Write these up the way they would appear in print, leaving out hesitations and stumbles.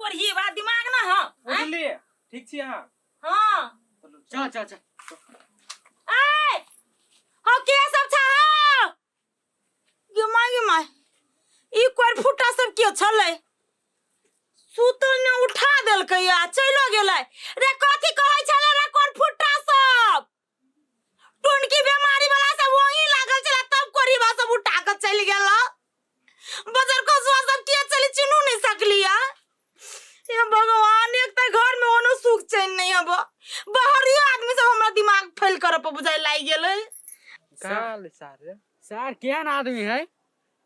कोढ़ीबा दिमाग ना हँ बुझलिए ठीक छी अहाँ हाँ चल चल चल ए हो के सब छा हो गे माय गे माय ई कोर फुटा सब के छलै सुतल ने उठा देलकै आ चलो गेलै रे कथी कहै छलै रे कोर फुटा सब टुनकी बेमारी वाला सब वही लागल छलै तब कोरीबा सब उठा के चलि गेल बजर कसुआ सब के चली चिन्हू नहीं सकलिया हे भगवान एक तऽ घर में ओनो सुख चैन नहीं हब बाहरियो आदमी सब हमरा दिमाग फैल कर पर बुझाइ लागि गेलै कहाँ ले सार सर केहन आदमी है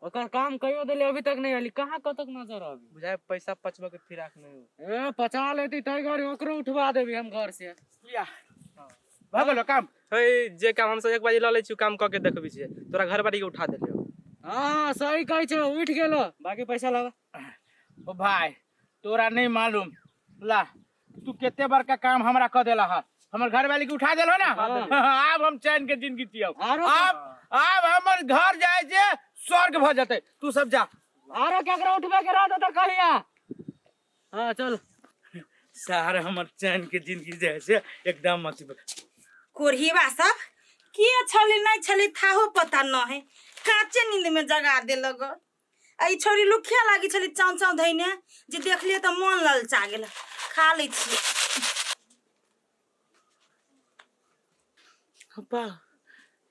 ओकर काम कहियो देले अभी तक नहीं अली कहाँ कतक नजर अभी बुझाए पैसा पचबा के फिराक नहीं हो ए पचा लेती तई घड़ी ओकरो उठवा देबी हम घर से लिया भऽ गेलो काम हे जे काम हमसब एक बाजी लऽ लै छी काम कऽ के देखबै छियै तोरा घर बाड़ी के उठा देलियौ हाँ सही कहै छौ उठ गेलो बाकी पैसा लगा ओ भाई तोरा नहीं मालूम ला तू कते बड़का काम हमरा कऽ देला हा हमर घर वाली के उठा देलो ना आब हम चैन के जिंदगी जियब आरो आब आब हमर घर जाय जे स्वर्ग भऽ जेतै तू सब जा आरो केकरो उठबे के रहतो तऽ कहिया हाँ चल सार हमर चैन के जिंदगी जाय से एकदम अथी कोढ़ीबा सब के छली नहीं छली थाहो पता न है काचे नींद में जगा देलक आ ई छौरी लुखिया लागी छली चाँव चाँव धैने जे देखलियै तऽ मन ललचा गेल खा लै छियै अप्पा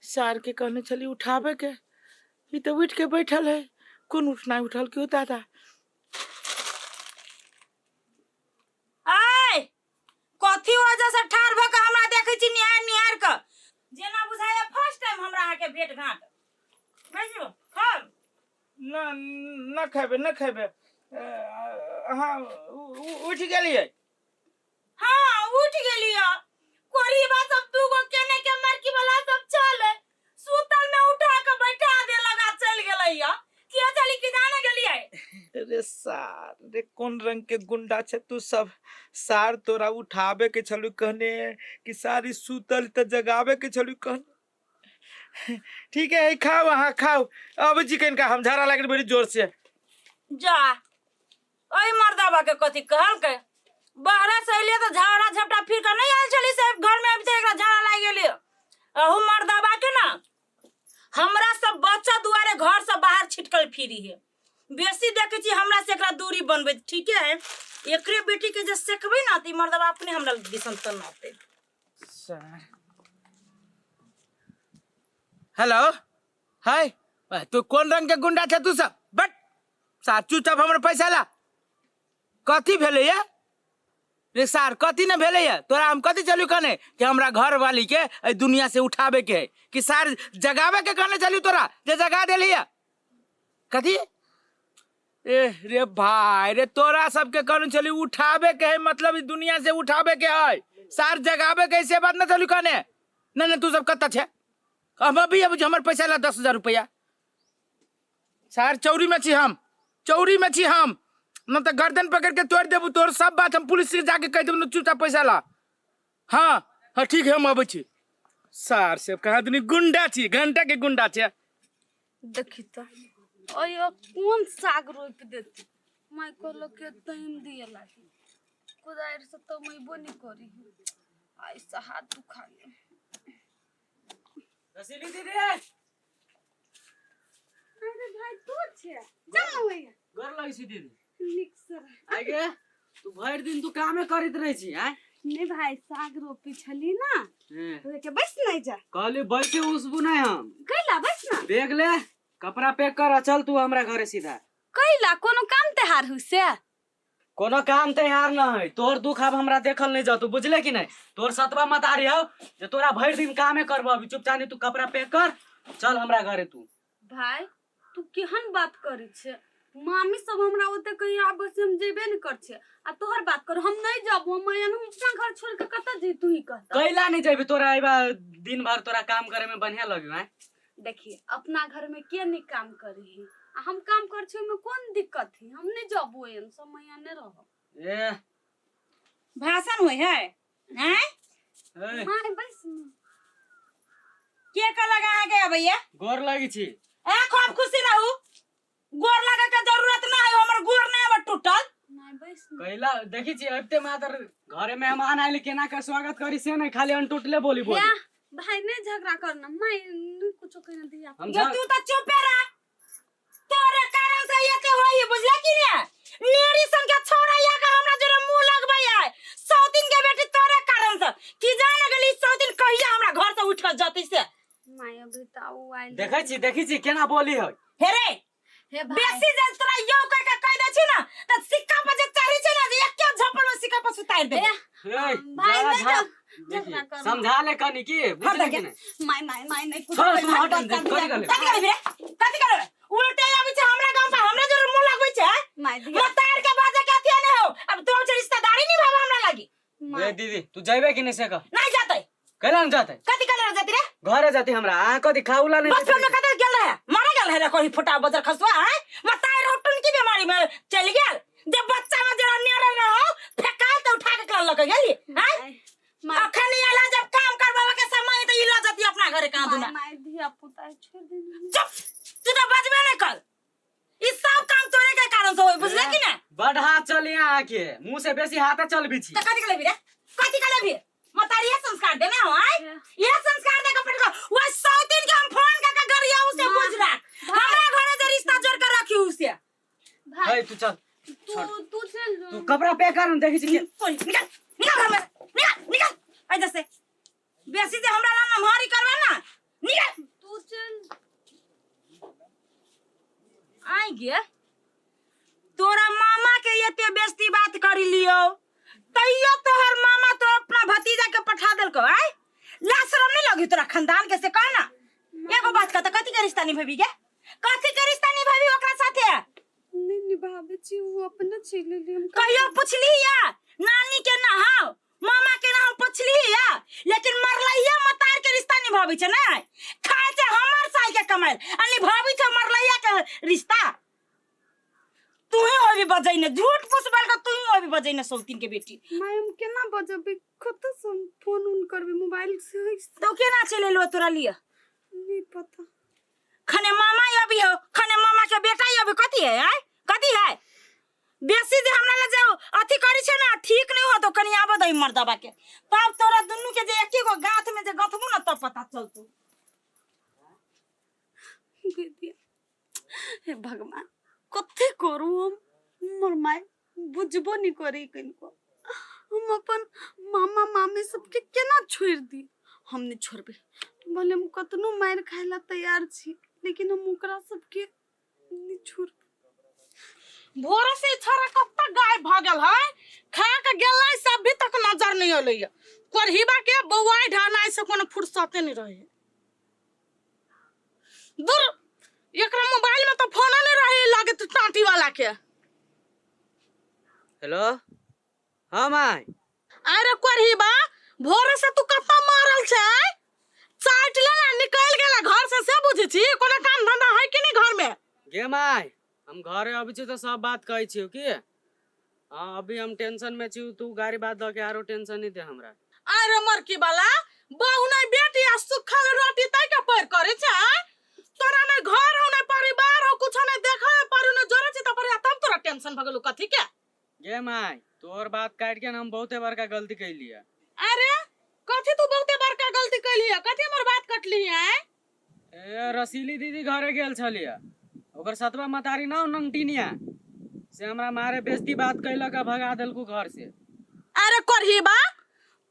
सार के कहने छली उठाबे के ई तऽ उठि के बैठल है कोन उठना उठल क्यों दादा आय कथी वजह से ठाढ़ भऽ कऽ हमरा देखै छी निहार निहार कऽ जेना बुझाइया फर्स्ट टाइम हमरा अहाँके भेट घाट बैसू खाउ ना ना खेबे ना खेबे अहाँ उठि गेलियै हाँ उठ गेलियै कोरीबा सब दूगो केने के मरकी वाला सब चल सुतल में उठा के बैठा दे लगा चल गेलैया किया चली कि जाने गेलियै अरे सार रे कोन रंग के गुंडा छै तू सब सार तोरा उठाबे के छलू कहने कि सारी सुतल त जगाबे के छलू कहने ठीक है खाओ अहाँ खाओ अब चिकन का हम झाड़ा लागल बड़ी जोर से जा ओहि मर्दाबा के कथी कहलकै बाहरा से अयलियै तऽ झाड़ा झपटा फिर के नहीं आयल छली से घर में अबिते एकरा झाड़ा लागि गेलियै अहू मर्दाबा के ना हमरा सब बच्चा दुआरे घर से बाहर छिटकल फिरी है बेसी देखै छी हमरा से एकरा दूरी बनबै ठीके है एकरे बेटी के जे सेकबै ना तऽ ई मर्दबा अपने हमरा दिसन तनाते हेलो हाय तू कोन रंग के गुंडा छै तू सब बट सार चुपचाप हमर पैसा ला कथी भेलै या रे सार कथी ने भेलै या तोरा हम कथी चलू कहने कि हमरा घर वाली के एहि दुनिया से उठाबे के है कि सार जगाबे के कहने चलू तोरा जे जगा देली या कथी ए रे भाई रे तोरा सबके कहने चली उठाबे के है मतलब ई दुनिया से उठाबे के है सार जगाबे के है, से बात न चलू कहने नहीं नहीं तू सब कत्ता छे हम अभी अभी हमर पैसा ला 10,000 रुपया सार चौरी में छी हम चौरी में छी हम न तऽ गर्दन पकड़ के तोड़ देबू तोर सब बात हम पुलिस से जाके कहि देबू न चुपचाप पैसा ला हाँ हाँ ठीक है हम अबै छी सार से कहाँ दुनी गुंडा छी घंटा के गुंडा छै देखी तऽ अयो कोन साग रोपि देती माय कहलक के तैम दिए लागी कोदारि से तऽ मैबो नहि करी आइ से हाथ दुखा गेल रसीली दीदी अरे भाई तू छे जा ना भैया गोर लगै छी दीदी नीक से रह। आइ गे तू भरि दिन तू कामे करैत रहै छी आँय नहीं भाई साग रोपी छली ना हें, तो के बैस नहीं जा कहली बैठे उसबू नहीं हम कैला बैस ना बैग ले कपड़ा पैक कर आ चल तू हमरा घरे सीधा कैला कोनो काम तेहार हुई से कोनो काम तैयार न है तोहर दुख आब हमरा देखल नहीं जातू बुझले कि नहीं तोहर सतबा मत आ रही हो जे तोरा भरि दिन कामे करबो अभी चुपचाप तू कपड़ा पैक कर चल हमरा घरे तू भाई तू केहन बात करै छे मामी सब हमरा ओते कहीं आबै से हम जेबे नहीं कर छे आ तोहर बात कर हम नहीं जाबो हम एहन हम अपना घर छोड़ के कतऽ जई तू ही कहता कैला नहीं जेबी तोरा अइबा दिन भर तोरा काम करे में बढ़िया लगियो हैं देखिए अपना घर में के नहीं काम करे है आ हम काम कर छी ओहिमे कोन दिक्कत है हम नहीं जाबो एहन समय नहीं रहब ए भाषण होइ है हैं ए, माय बस ने। के कहलक अहाँके अबैया गोर लगी छी ए खूब खुशी रहू गोर लगे के जरूरत ना है हमर गोर नहीं अब टूटल माय बस ने। कैला देखी छी अबिते मात्र घरे मेहमान आयल केना के स्वागत करी से नहीं, खाली अनटोटले बोली बोली। या भाई नहीं झगड़ा करना, मैं नहीं कुछो कहना दिया। हम गे तू तो चुपे रह, तोरे कारण से एते होई बुझला कि ने? नेरी सन के छोड़ा या के हमरा जोरे मुंह लगबै है सौतीन के बेटी, तोरे कारण से की जान गेली सौतीन कहिया हमरा घर से उठ के जती से। माय अभी तो उ आयल। देखै छी, देखै छी केना बोली है। हे रे हे भाई बेसी जे तोरा यो कह के कह दै छी ना त सिक्का पर जे चढ़ी छै ना, जे एके झपड़ में सिक्का पर सुतार दे। हे ए, भाई जरा नहीं देखी, झगड़ा करना। समझा ले कनी की बुझले कि नहीं? My my my नहीं कुछ छोड़, तू हट, कथी करले? कथी करबी रे, कथी करबे? उल्टे आबी छै हमरा गांव पर, हमरा जरूर मुंह लगबै छै। My दिया मतार के बाजे के अथी नहीं हो, अब तो छै रिश्तेदारी नहीं भाव हमरा लागी। ए दीदी, तू जइबे कि नहीं से कह? नहीं जाते। कैला न जाते? कथी करे जाती रे? घरे जाती हमरा, आ कथी खाउला नहीं। बचपन में कतऽ गेल रहे, मारा गेल रहे कोई फुटा बजर खसुआ है मतार रोटन की बीमारी में चल गेल, जब बच्चा में जरा नेरल रहो फेकाल तो उठा के कर लके गेली हैं। My अखन आला जब काम करबावे के समय त ई ल जती अपना घरे कहाँ दुना। My धिया पुता छोड़ देना। चुप, तू तो बजबे नहीं कर, ई सब काम तोरे के कारण से होई बुझले कि ना? बड हाथ चली अहाँ के, मुंह से बेसी हाथे चलबी छी। त कथी के लेबी रे, कथी के लेबी? मतारी ये संस्कार देने हो आय, ये संस्कार दे के पटको वो सौतीन के हम फोन कर के गरिया उसे बुझ रख, हमरा घरे जे रिश्ता जोड़ के रखी उसे। भाई हे तू चल, तू तू चल जो। तू कपड़ा पैक कर, देखी छी निकल निकल घर में, निकल निकल ऐसे से बेसी जे हमरा ला नमहारी करबे ना, निकल तू चल। आई गे तोरा मामा के एते बेइज्जती बात करी लियो तैयो तोहर मामा तो अपना भतीजा के पठा देलको आय, ला शरम नहीं लगी तोरा खानदान के से कह ना? एगो बात कह त कथी के रिश्ता निभेबी गे, कथी के रिश्ता निभेबी ओकरा साथे? नहीं निभावे छी, वो अपना छी लेली हम। कहियो पुछली या नानी के नहाओ मामा के नहाओ पुछली या? लेकिन मरलैया मतार के रिश्ता निभाबै छै ना, खाय छै हमर साई के कमाइल आ निभाबै छै मरलैया के रिश्ता। तू ही होबी बजैने झूठ फूस बोल के, तू ही होबी बजैने सौतीन के बेटी। My हम केना बजबे, कत से हम फोन उन करबे मोबाइल से? तो केना चले लो तोरा लिए नहीं पता। खने मामा अभी हो, खने मामा के बेटा अभी, कथी है आय, कथी है? बेसी जे हमरा ला जे अथी करी छै ना ठीक नहीं हो तो कनी आबऽ दही मर्दबा के, तब तोरा दुनू के जे एके गो गाथ में जे गथबू ना तब पता चलतौ। दीदी हे भगवान कथी करू हम, मोर my बुझबो नहीं करे किनको, हम अपन मामा मामी सबके केना छोड़ दी? हम नहीं छोड़बे, भले हम कतनो मार खाए ला तैयार छी लेकिन हम ओकरा सबके नहीं छोड़बे। भोरे से छोरा कब तक गायब भ गेल है, खा के गेलै सब भी तक नजर नहीं अलै। कोरहिबा के बौआई ढानाई से कोनो फुर्सते नहीं रहे। दूर एकरा मोबाइल में तो फोन नहीं रहे लगे तो टाटी वाला के। हेलो हाँ my. अरे कोरहिबा भोरे से तू कत्ता मारल छै, चाट लेला निकल गेला घर से बुझै छी कोनो काम धंधा है कि नहीं घर में? गे my हम घरे अबै छी तो सब बात कहै छियौ की। हाँ अभी हम टेंशन में छी, तू गाड़ी बात दऽ के आरो टेंशन नहीं दे हमरा। अरे मरकी वाला बहु नहीं बेटी आ सुखल रोटी तै के पैर करे छै, तोरा नहीं घर हो नहीं परिवार हो कुछ नहीं देखा पर नहीं जोरे छै त पर तब तोरा टेंशन भ गेलो कथी के? गे my तोर बात काट के हम बहुते बड़का गलती कैलियै। अरे कथी तू बहुते बड़का गलती कैलियै, कथी हमर बात कटली है? ए रसीली दीदी घरे गेल छलियै, ओकर सतवा मतारी ना नंगटिनिया से हमरा मारे बेइज्जती बात कैलक आ भगा देलकू घर से। अरे कोरहिबा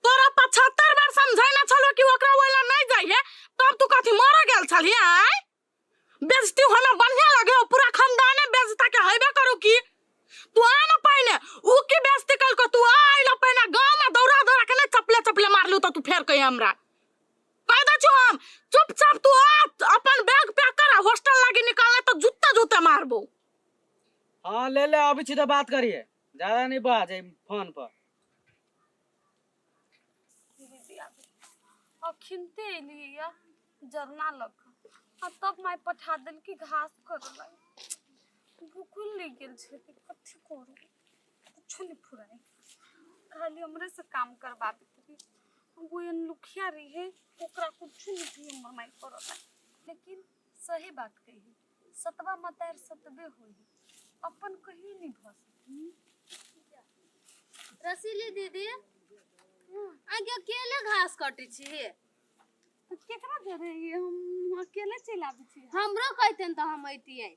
तोरा 75 बार समझैना छलो कि ओकरा ओइला नहीं जाइए, तब तू कथी मर गेल छलियै? आय बेइज्जती होना बढ़िया लगे हो, पूरा खानदाने बेइज्जता के हेबे करू की? तू आ ना पहिने उ की बेइज्जती कलको, तू आ आइला पहिने गांव में दौड़ा दौड़ा के नहीं चपले चपले मारलू तो तू फेर कही हमरा कह दै छु हम चुपचाप तू आ अपन बैग पैक कर हॉस्टल लागी निकालने तो जूता जूता मारबो। हाँ ले ले अभी छी तो बात करिए, ज्यादा नहीं बाज फोन पर। दीदी अखिनते एलियै या जरना लग आ तब my पठा देलकी घास करे लागी, भूखल लग गेल छै कथी करू कुछो नहीं फुराय, खाली हमरे से काम करबाबैत रही। वो एहन लुखिया रही ओकरा कुछो नहीं दिए हमर माय करऽ लागी। लेकिन सही बात कही सतवा मतार सतबे होई, अपन कहियो नहीं भऽ सकी। सिली दीदी, आगे अकेले घास कटै छी? केकरा जरे हम अकेले चलि आबै छी। हमरो कहतेन तऽ हम ऐतियै।